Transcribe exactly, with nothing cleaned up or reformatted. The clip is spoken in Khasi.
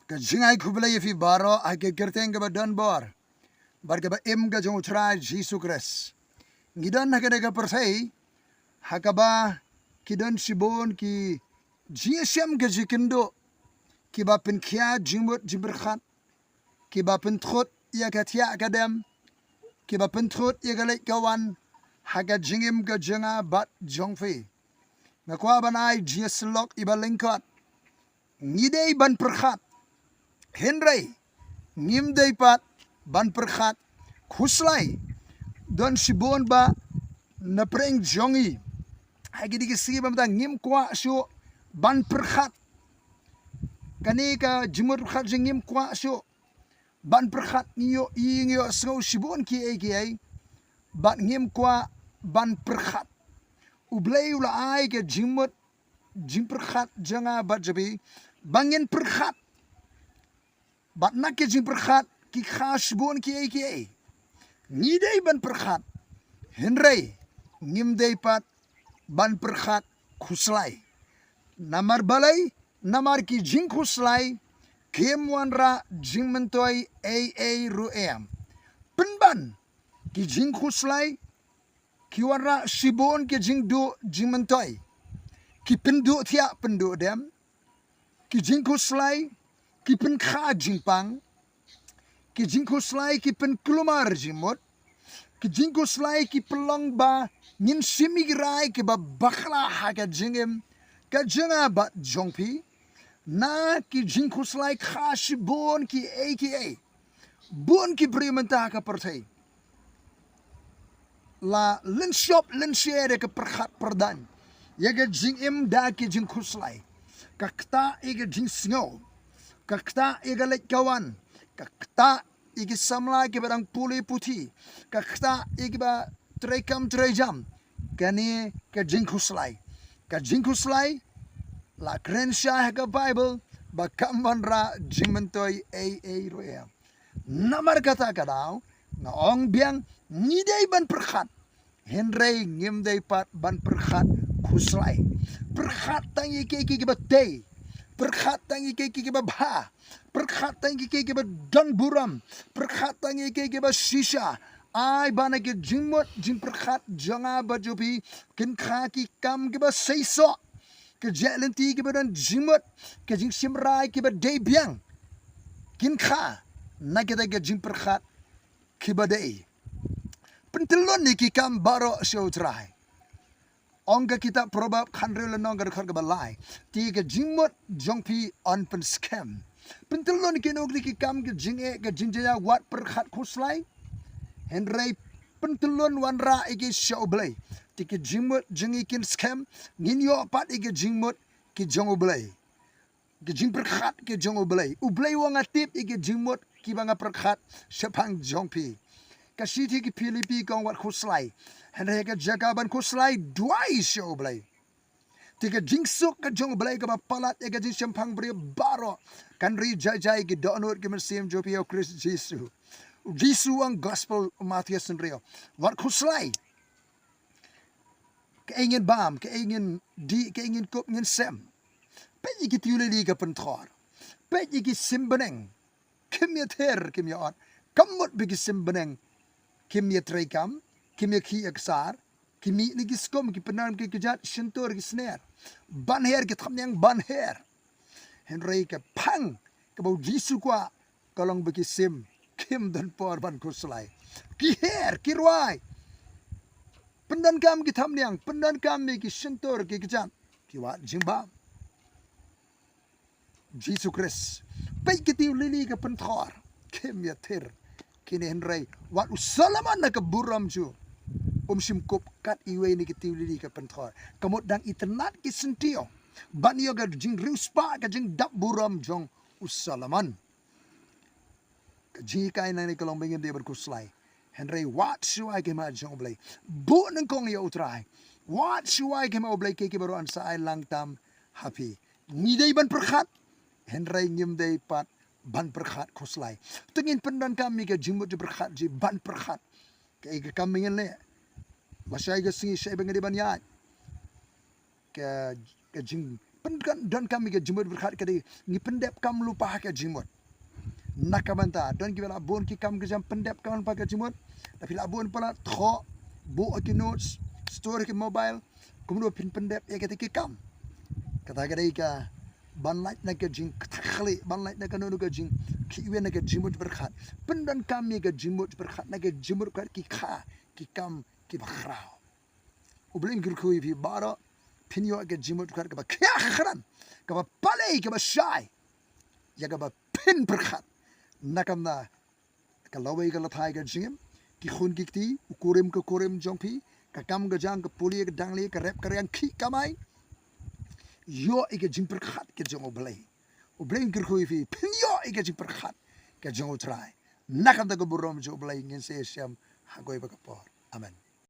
Ka jingai khublei ïa phi baroh ha ka kyrteng kaba don bor bad kaba im ka jong U Trai Jisu Khrist. Ngi don ha kane ka pyrthei ha kaba ki don shibun ki jingïashem ka jingkynduh, kiba pynkhia jingmut jingpyrkhat, kiba pynthut ïa ka thiah ka dem, kiba pynthut ïa ka leit ka wan ha ka jingim ka jong nga bad jong phi. Nga kwah ban ai jingïasyllok iba lyngkot. Ngi dei ban pyrkhat, hynrei ngim dei pat ban pyrkhat khuslai. Don shibun ba na pyrshah jong ngi ha kine ki sngi ba mynta ngim kwah shuh ban pyrkhat. Kane ka jingmut pyrkhat jong ngi ngim kwah shuh ban pyrkhat. Ngi ïoh, ngi ïoh sngew shibun kiei kiei bad ngim kwah ban pyrkhat. U Blei u la ai ka jingmut jingpyrkhat jong nga bad jong phi ba ngin pyrkhat. Bad na ki jingpyrkhat ki kha shibun kiei kiei. Ngi dei ban pyrkhat, hynrei ngim dei pat ban pyrkhat khuslai. Namar balei? Namar ki jingkhuslai kim wanrah jingmyntoi ei ei ruh em. Pynban ki jingkhuslai ki wanrah shibun ki jingduh jingmyntoi. Ki pynduh thiah pynduh dem. Ki jingkhuslai ki pynkha jingpang. Ki jingkhuslai ki pynkulmar jingmut. Ki jingkhuslai ki pynlong ba ngin shim ïa ki rai kiba bakla ha ka jingim ka jong nga bad jong phi. Na ki jingkhuslai kha shibun kiei kiei. Bun ki briew mynta ha ka pyrthei la lynshop lynsher ïa ka pyrkhat pyrdan ïa ka jingim da ki jingkhuslai. Ka ktah ïa ka jingsngew, ka ktah ïa ka leit ka wan, ka ktah ïa ki samla kiba dang pule puthi, ka ktah ïa kiba trei kam trei jam. Kane ka jingkhuslai, ka jingkhuslai la kren shai ha ka Baibl ba kam wanrah jingmyntoi ei ei ruh em. Namar kata ka daw nga ong biang, ngi dei ban pyrkhat, hynrei ngim dei pat ban pyrkhat khuslai. Pyrkhat tang ïa kiei kiei kiba tei. Pyrkhat tang ïa kiei kiei kiba bha. Pyrkhat tang ïa kiei kiei kiba don burom. Pyrkhat tang ïa kiei kiei kiba shisha. Ai ba na ki jingmut jingpyrkhat jong nga bad jong phi kin kha ki kam kiba seisoh. Ki jingïaid lynti kiba don jingmut, ki jingshim rai kiba dei biang kin kha na kita ki jingpyrkhat kiba dei. Pyntyllun ïa ki kam baroh sha U Trai. Ong ka kitab Proverb khathynriew lynnong ka dkhot kaba lai, te ka jingmut jong phi yn pynskhem. Pyntyllun ïa kino kino ki kam, ka jingeh, ka jingjia, wat pyrkhat khuslai. Hynrei pyntyllun, wanrah ïa ki sha U Blei. Te ka jingmut jong ngi kin skhem, ngin ïoh pat ïa ka jingmut ka jong U Blei. Ka jingpyrkhat ka jong U Blei. U Blei u ong nga tip ïa ka jingmut kiba nga pyrkhat shaphang jong phi. Ka shithi ki Philippi ka ong wat khuslai. Hynrei ha ka jaka ban khuslai, duwai sha U Blei. Te ka jingsuk ka jong U Blei kaba palat ïa ka jingshemphang briew baroh kan ri jai jai ïa ki dohnud ki mynsiem jong phi ha U Khrist Jisu. U Jisu u ong, Gospel u Mathaios hynriew, wat khuslai. Kaei ngin bam, kaei ngin dih, kaei ngin kup, ngin sem. Peit ïa ki tiew lili ka pynthor. Peit ïa ki sim bneng. Kim ïather, kim ïa-ot. Ka mut ba ki sim bneng kim ïatrei kam, kim ïakhih ïaksar, ki mih na ki skum, ki pyndon ki kjat, shyntur, ki sner. Ban her, ki thapniang ban her. Hynrei ka phang kaba U Jisu u kwah ka long ba ki sim kim don por ban khuslai. Ki her, ki rwai. Pyndonkam ki thapniang, pyndonkam ïa ki shyntur, ki kjat, ki wad jingbam. Jisu Khrist. Peit ki tiew lili ka pynthor. Kim ïather. Kine hynrei wat u Solomon na ka burom jong u um shym kup kat iwei na ki tiew lili ka pynthor. Ka mut dang itynnad ki syntiew ban ïoh ka jingriewspah, ka jingdap burom jong u Solomon. Ka jinghikai nangne ka long ba ngim dei ban khuslai. Hynrei wat shuwa ki hima jong U Blei. Buh nyngkong ïa U Trai. Wat shuwa ki hima U Blei, kiei kiei baroh yn sa ai lang tam ha phi. Ngi dei ban pyrkhat, hynrei ngim dei pat ban pyrkhat khuslai. Te ngin pyndonkam ïa ka jingmut jingpyrkhat jong ngi ban pyrkhat. Kaei ka kam ba ngin leh. Lashai ka sngi, shai ba nga dei ban ïaid. Ka, ka jing, pyndonkam ïa ka jingmut pyrkhat ka dei ngi pyndep kam lypa ha ka jingmut. Na ka bynta don kiba la bun ki kam ki jam pyndep kam lypa ha ka jingmut. Te phi la bun palat thoh buh ha ki notes, store ha ki mobile, kumno phin pyndep ïa kita ki kam. Kata ka dei ka ban lait na ka jingkthah khlieh, ban lait na kano kano ka jingkhihwin na ka jingmut pyrkhat. Pyndonkam ïa ka jingmut pyrkhat na ka jingmut pyrkhat ki kha ki kam kiba khraw. U Blei un kyrkhu ïa phi baroh, phin ïoh ïa ka jingmut pyrkhat kaba khia khnang, kaba palei, kaba shai ïa kaba phin pyrkhat. Na ka bynta ka lawei ka la thai ka jingim, ki khun ki kti, u kurim ka kurim jong phi, ka kam ka jam, ka pule ka danglie, ka rep ka riang, khih kamai. Ïoh ïa ka jingpyrkhat ka jong U Blei. U Blei un kyrkhu ïa phi, phin ïoh ïa ka jingpyrkhat ka jong U Trai. Na ka bynta ka burom jong U Blei ngin sa ïashem ha kawei pat ka por. Amen.